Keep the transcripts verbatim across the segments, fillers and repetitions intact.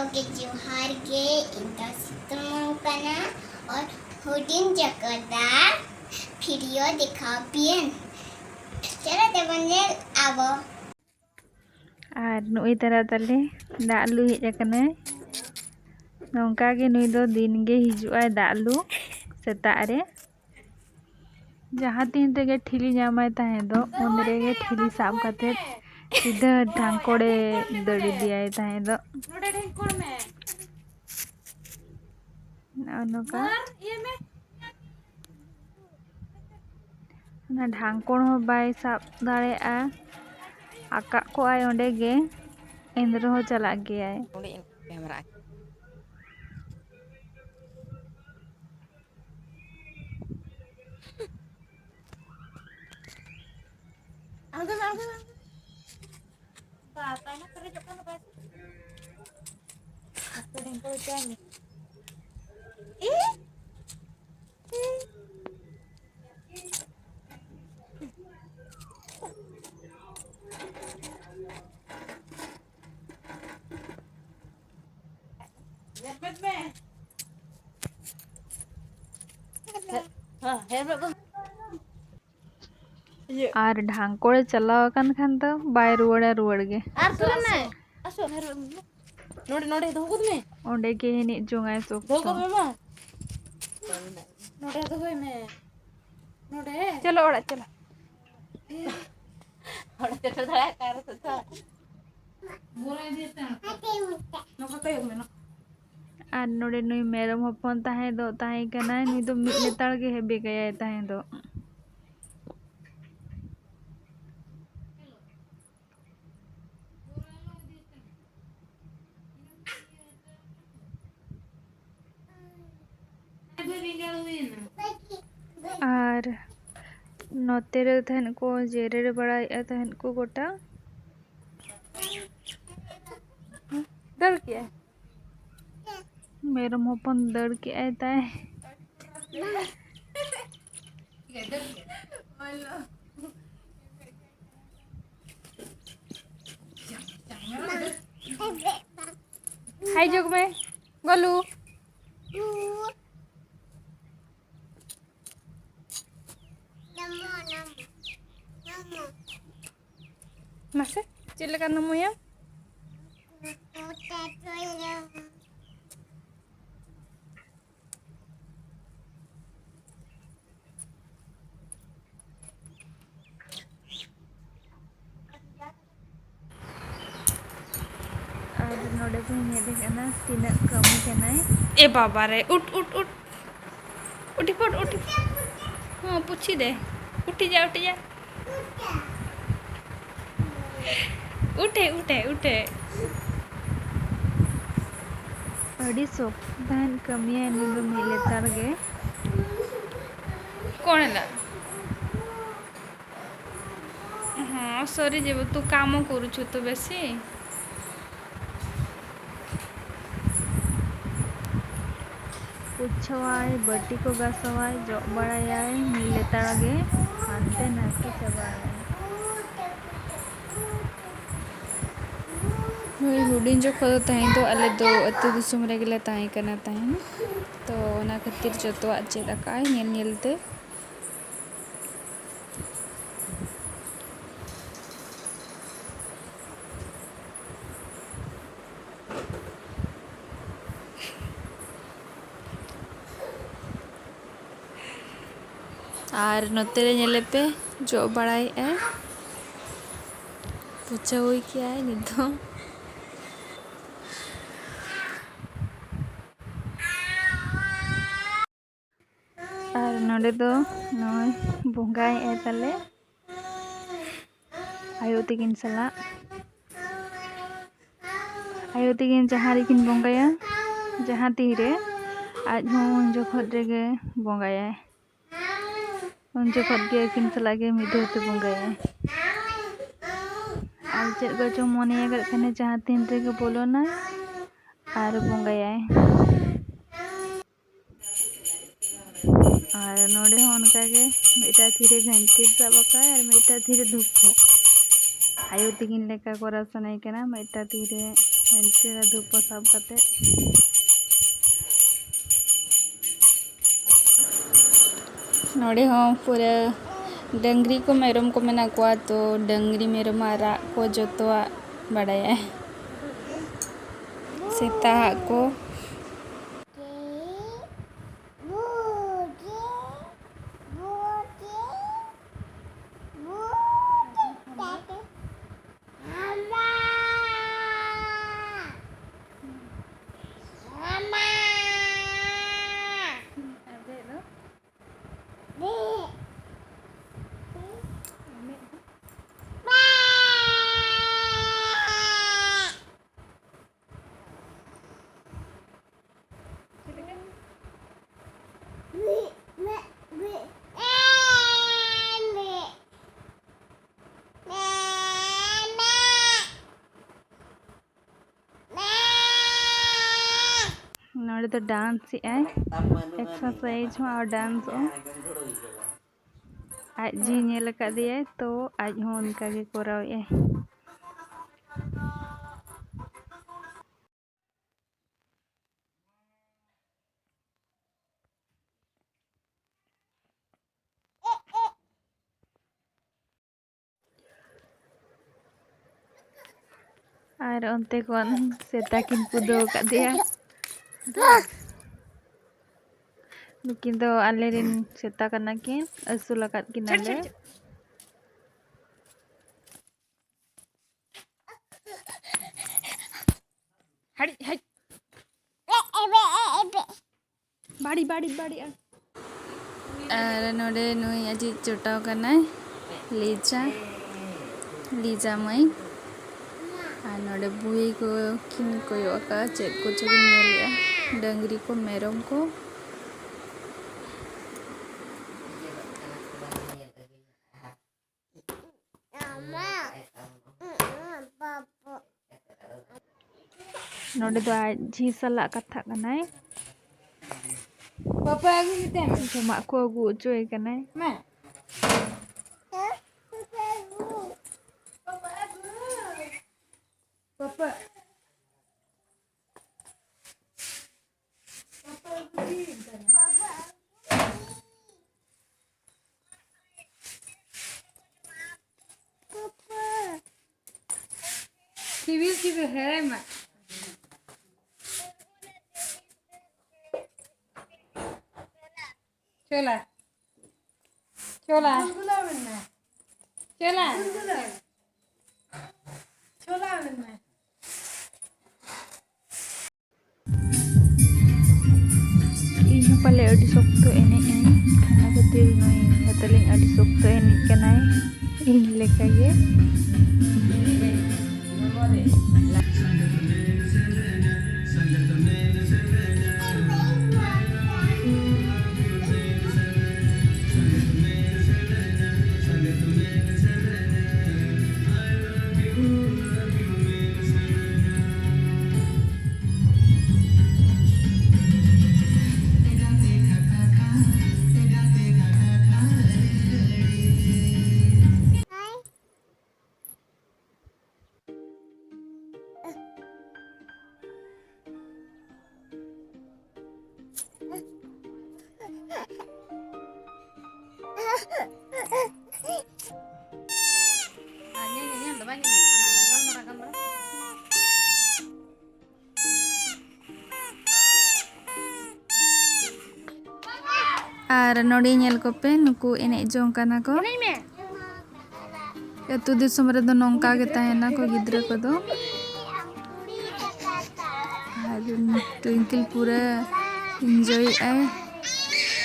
ᱜᱚᱢᱠᱮ ᱡᱚᱦᱟᱨ ᱜᱮ, ᱤᱧ ᱫᱚ ᱥᱤᱛᱩᱝ ᱠᱟᱱᱟ ᱟᱨ ᱦᱩᱰᱤᱧ ᱡᱚᱠᱚᱫᱟ ᱵᱷᱤᱰᱤᱭᱳ ᱫᱮᱠᱷᱟᱣ ᱯᱮᱭᱟᱹᱧ᱾ ᱪᱚᱞᱚ ᱛᱮᱵᱚᱱ ᱧᱮᱞ ᱟᱵᱚ᱾ ᱟᱨ ᱱᱩᱭ ᱛᱟᱨᱟ ᱛᱟᱞᱮ ᱫᱟᱜ ᱞᱩ ᱦᱮᱡ ᱟᱠᱟᱱᱟᱭ᱾ ᱱᱚᱝᱠᱟ ᱜᱮ ᱱᱩᱭ ᱫᱚ ᱫᱤᱱ ᱜᱮ ᱦᱤᱡᱩᱜ ᱟᱭ ᱫᱟᱜ ᱞᱩ ᱥᱮᱛᱟᱜ ᱨᱮ᱾ ᱡᱟᱦᱟᱸ ᱛᱤᱱ ᱨᱮᱜᱮ ᱴᱷᱤᱞᱤ ᱧᱟᱢᱟᱭ ᱛᱟᱦᱮᱸ ᱫᱚ, ᱩᱱ ᱨᱮᱜᱮ ᱴᱷᱤᱞᱤ ᱥᱟᱵ ᱠᱟᱛᱮ ᱥᱤᱫᱷᱟᱹ ᱰᱷᱟᱝᱠᱚᱲᱮ ᱫᱟᱹᱲ ᱤᱫᱤᱭᱟᱭ ᱛᱟᱦᱮᱸ ᱫᱚ᱾ ᱱᱚᱰᱮ ᱰᱷᱮᱝᱠᱚᱲ ᱢᱮ᱾ ᱱᱚᱜᱼᱚ ᱱᱚᱝᱠᱟ᱾ ᱢᱟᱨ, ᱤᱭᱟᱹ ᱢᱮ᱾ ᱚᱱᱟ ᱰᱷᱟᱝᱠᱚᱲ ᱦᱚᱸ ᱵᱟᱭ ᱥᱟᱵ ᱫᱟᱲᱮᱭᱟᱜᱼᱟ, ᱟᱠᱟᱜ ᱠᱚᱜᱼᱟᱭ ᱚᱸᱰᱮ ᱜᱮ, ᱮᱱ ᱨᱮᱦᱚᱸ ᱪᱟᱞᱟᱜ ᱜᱮᱭᱟᱭ᱾ ᱱᱚᱰᱮ ᱠᱮᱢᱮᱨᱟ᱾ ᱟᱬᱜᱚ ᱢᱮ, ᱟᱬᱜᱚ ᱢᱮ, ᱟᱬᱜᱚ ᱢᱮ᱾ ᱵᱟ, ᱯᱟᱭᱱᱟ ᱯᱮᱨᱮᱡᱚᱜ ᱠᱟᱱᱟ, ᱵᱟᱭ ᱟᱥᱛᱮ ᱰᱷᱮᱝᱠᱚ ᱦᱚᱪᱚᱭ ᱢᱮ᱾ ᱤ! ᱤ! ᱦᱮᱨᱢᱮᱫ ᱢᱮ᱾ ᱦᱮᱸ, ᱦᱮᱨᱢᱮᱫ ᱫᱚ᱾ ᱤᱭᱟᱹ᱾ ᱟᱨ ᱰᱷᱟᱝᱠᱚᱲᱮ ᱪᱟᱞᱟᱣ ᱟᱠᱟᱱ ᱠᱷᱟᱱ ᱫᱚ ᱵᱟᱭ ᱨᱩᱣᱟᱹᱲᱟ ᱨᱩᱣᱟᱹᱲ ᱜᱮ᱾ ᱟᱨ ᱥᱩᱨ ᱱᱟᱭ᱾ ᱟᱥᱚ, ᱦᱮᱨᱢᱮᱫ ᱢᱮ᱾ ᱱᱚᱰᱮ, ᱱᱚᱰᱮ ᱫᱚᱦᱚ ᱜᱚᱫ ᱢᱮ᱾ ᱚᱸᱰᱮ ᱜᱮ ᱮᱱᱮᱡ ᱡᱚᱝᱟᱭ ᱥᱚᱠᱛᱚ᱾ ᱫᱚᱦᱚ ᱜᱚᱫ ᱢᱮ ᱢᱟ᱾ ᱱᱚᱰᱮ ᱫᱚᱦᱚᱭ ᱢᱮ᱾ ᱱᱚᱰᱮ᱾ ᱪᱚᱞᱚ ᱚᱲᱟᱜ ᱪᱚᱞᱚ᱾ ᱚᱲᱟᱜ ᱪᱚᱞᱚ ᱫᱟᱲᱮᱭᱟᱜ ᱠᱟᱱ ᱨᱮ ᱥᱮ᱾ ᱟᱨ ᱱᱚᱰᱮ ᱱᱩᱭ ᱢᱮᱨᱚᱢ ᱦᱚᱯᱚᱱ ᱛᱟᱦᱮᱸ ᱫᱚ ᱛᱟᱦᱮᱸ ᱠᱟᱱᱟᱭ, ᱱᱩᱭ ᱫᱚ ᱢᱤᱫ ᱞᱮᱛᱟᱲ ᱜᱮ ᱦᱮᱵᱮ ᱠᱟᱭᱟᱭ ᱛᱟᱦᱮᱸ ᱫᱚ᱾ ᱟᱨ ᱱᱚᱛᱮ ᱨᱮ ᱛᱟᱦᱮᱱ ᱠᱚ ᱡᱮᱨᱮᱲ ᱵᱟᱲᱟᱭᱮᱫᱼᱟ ᱛᱟᱦᱮᱱ ᱠᱚ ᱜᱚᱴᱟ᱾ ᱫᱟᱹᱲ ᱠᱮᱜᱼᱟᱭ᱾ ᱢᱮᱨᱚᱢ ᱦᱚᱯᱚᱱ ᱫᱟᱹᱲ ᱠᱮᱜᱼᱟᱭ ᱛᱟᱭ᱾ ᱦᱟᱭ ᱡᱳᱜᱽ ᱢᱮ, ᱜᱚᱞᱩ᱾ ᱢᱟᱥᱮ, ᱪᱮᱫ ᱞᱮᱠᱟ ᱱᱩᱢᱩᱭᱟᱢ? ᱟᱨ ᱱᱚᱰᱮ ᱵᱚᱱ ᱧᱮᱞᱮ ᱠᱟᱱᱟ ᱛᱤᱱᱟᱹᱜ ᱠᱟᱹᱢᱤ ᱠᱟᱱᱟᱭ᱾ ᱮ ᱵᱟᱵᱟ ᱨᱮ, ᱩᱴ, ᱩᱴ, ᱩᱴ᱾ ᱩᱴᱤ ᱯᱚᱴ, ᱩᱴᱤ᱾ ᱦᱚᱸ, ᱯᱩᱪᱷᱤ ᱫᱮ᱾ ᱩᱴᱤ ᱡᱟ, ᱩᱴᱤ ᱡᱟ᱾ ᱩᱴᱷᱮ, ᱩᱴᱷᱮ, ᱩᱴᱷᱮ᱾ ᱟᱹᱰᱤ ᱥᱚᱠᱛᱟᱭ ᱠᱟᱹᱢᱤᱭᱟ ᱩᱱᱤ ᱫᱚ ᱢᱤᱫ ᱞᱮᱛᱟᱲ ᱜᱮ᱾ କଣ ହେଲା? ହଁ, ସରିଯିବ। ତୁ କାମ କରୁଛୁ ତ ବେଶୀ। ᱯᱩᱪᱷᱟᱹᱣᱟᱭ, ᱵᱟᱹᱴᱤ ᱠᱚ ᱜᱟᱥᱟᱣᱟᱭ, ᱡᱚᱜ ᱵᱟᱲᱟᱭᱟᱭ, ᱢᱤᱫ ᱞᱮᱛᱟᱲ ᱜᱮ ᱦᱟᱱᱛᱮ ᱱᱟᱛᱮ ᱪᱟᱵᱟᱭᱟᱭ᱾ ᱦᱳᱭ, ᱦᱩᱰᱤᱧ ᱡᱚᱠᱷᱚᱱ ᱫᱚ ᱛᱟᱦᱮᱸ ᱫᱚ ᱟᱞᱮ ᱫᱚ ᱟᱹᱛᱩ ᱫᱤᱥᱚᱢ ᱨᱮᱜᱮ ᱞᱮ ᱛᱟᱦᱮᱸ ᱠᱟᱱᱟ ᱛᱟᱦᱮᱸᱱ᱾ ᱛᱚ ᱚᱱᱟ ᱠᱷᱟᱹᱛᱤᱨ ᱡᱚᱛᱚᱣᱟᱜ ᱪᱮᱫ ᱟᱠᱟᱫᱼᱟᱭ ᱧᱮᱞ ᱧᱮᱞ ᱛᱮ᱾ ᱟᱨ ᱱᱚᱛᱮ ᱨᱮ ᱧᱮᱞᱮ ᱯᱮ, ᱡᱚᱜ ᱵᱟᱲᱟᱭᱮᱫᱼᱟᱭ, ᱯᱩᱪᱷᱟᱹ ᱦᱩᱭ ᱠᱮᱜᱼᱟᱭ ᱱᱤᱛᱚᱝ᱾ ᱟᱨ ᱱᱚᱰᱮ ᱫᱚ ᱱᱚᱜᱼᱚᱭ ᱵᱚᱸᱜᱟᱭᱮᱫᱼᱟᱭ ᱛᱟᱞᱮ ᱟᱭᱳ ᱛᱟᱹᱠᱤᱱ ᱥᱟᱞᱟᱜ᱾ ᱟᱭᱳ ᱛᱟᱹᱠᱤᱱ ᱡᱟᱦᱟᱸ ᱨᱮᱠᱤᱱ ᱵᱚᱸᱜᱟᱭᱟ, ᱡᱟᱦᱟᱸ ᱛᱤᱨᱮ, ᱟᱡ ᱦᱚᱸ ᱩᱱ ᱡᱚᱠᱷᱚᱱ ᱨᱮᱜᱮ ᱵᱚᱸᱜᱟᱭᱟᱭ᱾ ᱩᱱ ᱡᱚᱠᱷᱚᱱ ᱜᱮ ᱟᱹᱠᱤᱱ ᱥᱟᱞᱟᱜ ᱜᱮ ᱢᱤᱫ ᱫᱷᱟᱣ ᱛᱮ ᱵᱚᱸᱜᱟᱭᱟᱭ᱾ ᱟᱨ ᱪᱮᱫ ᱠᱚᱪᱚ ᱢᱚᱱᱮ ᱟᱠᱟᱫ ᱠᱷᱟᱱᱮ ᱡᱟᱦᱟᱸ ᱛᱤᱱ ᱨᱮᱜᱮ ᱵᱚᱞᱚᱱᱟᱭ ᱟᱨ ᱵᱚᱸᱜᱟᱭᱟᱭ᱾ ᱟᱨ ᱱᱚᱰᱮ ᱦᱚᱸ ᱚᱱᱠᱟᱜᱮ ᱢᱤᱫᱴᱟᱝ ᱛᱤᱨᱮ ᱜᱷᱟᱱᱴᱤ ᱥᱟᱵ ᱟᱠᱟᱫ ᱟᱨ ᱢᱤᱫᱴᱟᱝ ᱛᱤᱨᱮ ᱫᱷᱩᱯ ᱠᱚ᱾ ᱟᱭᱳ ᱛᱤᱠᱤᱱ ᱞᱮᱠᱟ ᱠᱚᱨᱟᱣ ᱥᱟᱱᱟᱭᱮ ᱠᱟᱱᱟ, ᱢᱤᱫᱴᱟᱝ ᱛᱤᱨᱮ ᱦᱟᱱᱛᱮ ᱨᱮ ᱫᱷᱩᱯᱟᱹ ᱥᱟᱵ ᱠᱟᱛᱮ᱾ ᱱᱚᱰᱮ ᱦᱚᱸ ᱯᱩᱨᱟᱹ ᱰᱟᱹᱝᱨᱤ ᱠᱚ, ᱢᱮᱨᱚᱢ ᱠᱚ ᱢᱮᱱᱟᱜ ᱠᱚᱣᱟ, ᱛᱚ ᱰᱟᱹᱝᱨᱤ ᱢᱮᱨᱚᱢᱟᱜ ᱨᱟᱜ ᱠᱚ ᱡᱚᱛᱚᱣᱟᱜ ᱵᱟᱲᱟᱭᱟᱭ, ᱥᱮᱛᱟᱣᱟᱜ ᱠᱚ᱾ ᱱᱚᱰᱮ ᱫᱚ ᱰᱟᱱᱥ ᱮᱜᱼᱟᱭ, ᱮᱠᱥᱟᱨᱥᱟᱭᱤᱡᱽ ᱦᱚᱸ ᱟᱨ ᱰᱟᱱᱥ ᱦᱚᱸ᱾ ᱟᱡ ᱡᱤᱣᱤ ᱧᱮᱞ ᱟᱠᱟᱫᱮᱭᱟᱭ, ᱛᱚ ᱟᱡ ᱦᱚᱸ ᱚᱱᱠᱟ ᱜᱮ ᱠᱚᱨᱟᱣᱮᱜᱼᱟᱭ᱾ ᱟᱨ ᱚᱱᱛᱮ ᱠᱷᱚᱱ ᱥᱮᱛᱟ ᱠᱤᱱ ᱠᱩᱫᱟᱹᱣ ᱟᱠᱟᱫᱮᱭᱟ᱾ ᱱᱩᱠᱤᱱ ᱫᱚ ᱟᱞᱮ ᱨᱮᱱ ᱥᱮᱛᱟ ᱠᱟᱱᱟ ᱠᱤᱱ, ᱟᱹᱥᱩᱞ ᱟᱠᱟᱫ ᱠᱤᱱᱟᱞᱮ᱾ ᱦᱟᱹᱲᱤᱡ, ᱦᱟᱹᱲᱤᱡ᱾ ᱵᱟᱹᱲᱤ, ᱵᱟᱹᱲᱤ, ᱵᱟᱹᱲᱤ᱾ ᱟᱨ ᱱᱚᱰᱮ ᱱᱩᱭ ᱟᱡᱤᱡ ᱡᱚᱴᱟᱣ ᱠᱟᱱᱟᱭ, ᱞᱤᱡᱟ, ᱞᱤᱡᱟ ᱢᱟᱹᱭ᱾ ᱟᱨ ᱱᱚᱰᱮ ᱵᱩᱦᱤ ᱠᱚ ᱠᱤᱱ ᱠᱚᱭᱚᱜ ᱟᱠᱟᱫᱼᱟ, ᱪᱮᱫ ᱠᱚᱪᱚ ᱠᱤᱱ ᱧᱮᱞᱮᱜᱼᱟ, ᱰᱟᱹᱝᱨᱤ ᱠᱚ, ᱢᱮᱨᱚᱢ ᱠᱚ᱾ ᱱᱚᱰᱮ ᱫᱚ ᱟᱡ ᱡᱷᱤ ᱥᱟᱞᱟᱜ ᱠᱟᱛᱷᱟᱜ ᱠᱟᱱᱟᱭ᱾ ᱯᱟᱯᱟ ᱟᱹᱜᱩᱭ ᱢᱮᱛᱟᱭ ᱢᱮ᱾ ᱡᱚᱢᱟᱜ ᱠᱚ ᱟᱹᱜᱩ ᱚᱪᱚᱭᱮ ᱠᱟᱱᱟᱭ᱾ ᱢᱟ᱾ ᱯᱟᱯᱟ᱾ ᱦᱮᱸ ᱢᱟ᱾ ᱪᱚᱞᱟ᱾ ᱪᱚᱞᱟ᱾ ᱜᱩᱞᱜᱩᱞᱟ ᱢᱮᱱᱟᱭ᱾ ᱪᱚᱞᱟ᱾ ᱜᱩᱞᱜᱩᱞᱟ᱾ ᱪᱚᱞᱟ ᱢᱮᱱᱟᱭ᱾ ᱤᱧ ᱦᱚᱸ ᱯᱟᱞᱮ ᱟᱹᱰᱤ ᱥᱚᱠᱛᱚ ᱮᱱᱮᱡ ᱟᱹᱧ, ᱚᱱᱟ ᱠᱷᱟᱹᱛᱤᱨ ᱱᱩᱭ ᱜᱟᱛᱮ ᱞᱤᱧ ᱟᱹᱰᱤ ᱥᱚᱠᱛᱚ ᱮᱱᱮᱡ ᱠᱟᱱᱟᱭ ᱤᱧ ᱞᱮᱠᱟᱜᱮ᱾ ᱟᱨ ᱱᱚᱰᱮ ᱧᱮᱞ ᱠᱚᱯᱮ, ᱱᱩᱠᱩ ᱮᱱᱮᱡ ᱡᱚᱝ ᱠᱟᱱᱟ ᱠᱚ᱾ ᱟᱹᱛᱩ ᱫᱤᱥᱚᱢ ᱨᱮᱫᱚ ᱱᱚᱝᱠᱟ ᱜᱮ ᱛᱟᱦᱮᱱᱟ ᱠᱚ ᱜᱤᱫᱽᱨᱟᱹ ᱠᱚᱫᱚ᱾ ᱟᱨ ᱴᱩᱭᱤᱝᱠᱞ ᱯᱩᱨᱟᱹ ᱤᱱᱡᱚᱭᱮᱫ ᱟᱭ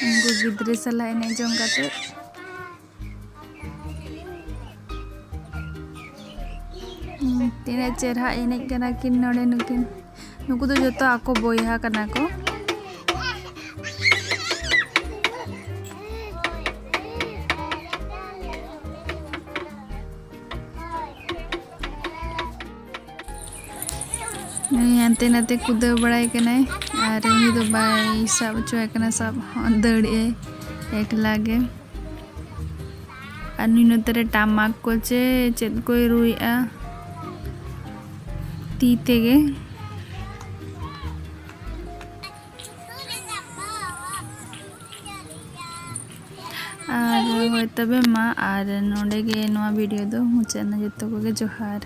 ᱩᱱᱠᱩ ᱜᱤᱫᱽᱨᱟᱹ ᱥᱟᱞᱟᱜ ᱮᱱᱮᱡ ᱡᱚᱝ ᱠᱟᱛᱮ᱾ ᱦᱩᱸ, ᱛᱤᱱᱟᱹᱜ ᱪᱮᱨᱦᱟ ᱮᱱᱮᱡ ᱠᱟᱱᱟ ᱠᱤᱱ ᱱᱚᱰᱮ ᱱᱩᱠᱤᱱ᱾ ᱱᱩᱠᱩ ᱫᱚ ᱡᱚᱛᱚ ᱟᱠᱚ ᱵᱚᱭᱦᱟ ᱠᱟᱱᱟ ᱠᱚ᱾ ᱱᱩᱭ ᱦᱟᱱᱛᱮ ᱱᱟᱛᱮ ᱠᱩᱫᱟᱹᱣ ᱵᱟᱲᱟᱭ ᱠᱟᱱᱟᱭ ᱟᱨ ᱩᱱᱤ ᱫᱚ ᱵᱟᱭ ᱥᱟᱵ ᱦᱚᱪᱚᱣᱟᱭ ᱠᱟᱱᱟ, ᱥᱟᱵ ᱦᱚᱸ ᱫᱟᱹᱲᱮᱜᱼᱟᱭ ᱮᱠᱞᱟ ᱜᱮ᱾ ᱟᱨ ᱱᱩᱭ ᱱᱚᱛᱮ ᱨᱮ ᱴᱟᱢᱟᱠ ᱠᱚ ᱪᱮ ᱪᱮᱫ ᱠᱚᱭ ᱨᱩᱭᱮᱜᱼᱟ ᱛᱤ ᱛᱮᱜᱮ᱾ ᱟᱨ ᱦᱳᱭ ᱛᱚᱵᱮ ᱢᱟ, ᱟᱨ ᱱᱚᱰᱮ ᱜᱮ ᱱᱚᱣᱟ ᱵᱷᱤᱰᱤᱭᱳ ᱫᱚ ᱢᱩᱪᱟᱹᱫ ᱮᱱᱟ᱾ ᱡᱚᱛᱚ ᱠᱚᱜᱮ ᱡᱚᱦᱟᱨ᱾